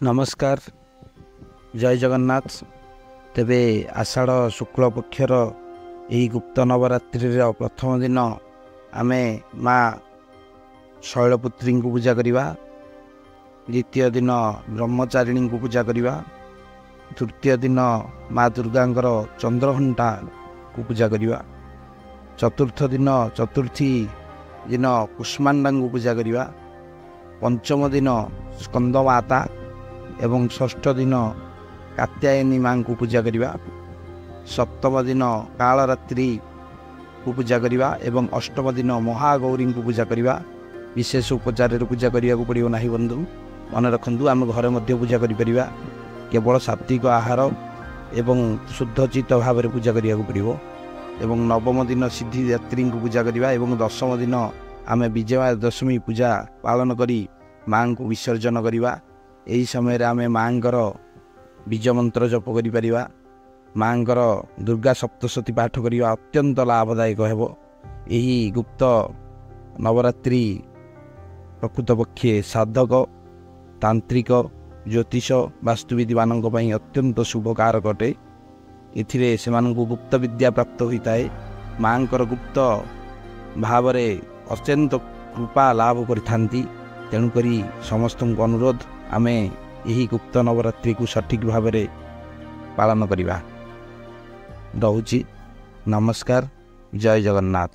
ନମସ୍କାର, ଜୟ ଜଗନ୍ନାଥ। ତେବେ ଆଷାଢ଼ ଶୁକ୍ଳ ପକ୍ଷର ଏହି ଗୁପ୍ତ ନବରାତ୍ରିର ପ୍ରଥମ ଦିନ ଆମେ ମା ଶୈଳପୁତ୍ରୀଙ୍କୁ ପୂଜା କରିବା, ଦ୍ୱିତୀୟ ଦିନ ବ୍ରହ୍ମଚାରିଣୀଙ୍କୁ ପୂଜା କରିବା, ତୃତୀୟ ଦିନ ମା ଦୁର୍ଗାଙ୍କର ଚନ୍ଦ୍ରଘଣ୍ଟାକୁ ପୂଜା କରିବା, ଚତୁର୍ଥ ଦିନ ଚତୁର୍ଥୀ ଦିନ କୁଷ୍ମାଣ୍ଡାଙ୍କୁ ପୂଜା କରିବା, ପଞ୍ଚମ ଦିନ ସ୍କନ୍ଦମାତା ଏବଂ ଷଷ୍ଠ ଦିନ କାତ୍ୟାୟନୀ ମାଙ୍କୁ ପୂଜା କରିବା, ସପ୍ତମ ଦିନ କାଳରାତ୍ରିକୁ ପୂଜା କରିବା ଏବଂ ଅଷ୍ଟମ ଦିନ ମହାଗୌରୀଙ୍କୁ ପୂଜା କରିବା। ବିଶେଷ ଉପଚାରରେ ପୂଜା କରିବାକୁ ପଡ଼ିବ ନାହିଁ ବନ୍ଧୁ, ମନେ ରଖନ୍ତୁ। ଆମେ ଘରେ ମଧ୍ୟ ପୂଜା କରିପାରିବା, କେବଳ ସାତ୍ତ୍ୱିକ ଆହାର ଏବଂ ଶୁଦ୍ଧଚିତ ଭାବରେ ପୂଜା କରିବାକୁ ପଡ଼ିବ। ଏବଂ ନବମ ଦିନ ସିଦ୍ଧିଦାତ୍ରୀଙ୍କୁ ପୂଜା କରିବା ଏବଂ ଦଶମ ଦିନ ଆମେ ବିଜୟା ଦଶମୀ ପୂଜା ପାଳନ କରି ମାଆଙ୍କୁ ବିସର୍ଜନ କରିବା। ଏହି ସମୟରେ ଆମେ ମାଆଙ୍କର ବୀଜ ମନ୍ତ୍ର ଜପ କରିପାରିବା, ମାଆଙ୍କର ଦୁର୍ଗା ସପ୍ତଶତୀ ପାଠ କରିବା ଅତ୍ୟନ୍ତ ଲାଭଦାୟକ ହେବ। ଏହି ଗୁପ୍ତ ନବରାତ୍ରି ପ୍ରକୃତ ପକ୍ଷେ ସାଧକ, ତାନ୍ତ୍ରିକ, ଜ୍ୟୋତିଷ, ବାସ୍ତୁବିଦମାନଙ୍କ ପାଇଁ ଅତ୍ୟନ୍ତ ଶୁଭକାରକ ଅଟେ। ଏଥିରେ ସେମାନଙ୍କୁ ଗୁପ୍ତ ବିଦ୍ୟା ପ୍ରାପ୍ତ ହୋଇଥାଏ, ମାଆଙ୍କର ଗୁପ୍ତ ଭାବରେ ଅତ୍ୟନ୍ତ କୃପା ଲାଭ କରିଥାନ୍ତି। ତେଣୁକରି ସମସ୍ତଙ୍କୁ ଅନୁରୋଧ, ଆମେ ଏହି ଗୁପ୍ତ ନବରାତ୍ରିକୁ ସଠିକ୍ ଭାବରେ ପାଳନ କରିବା। ରହୁଛି, ନମସ୍କାର, ଜୟ ଜଗନ୍ନାଥ।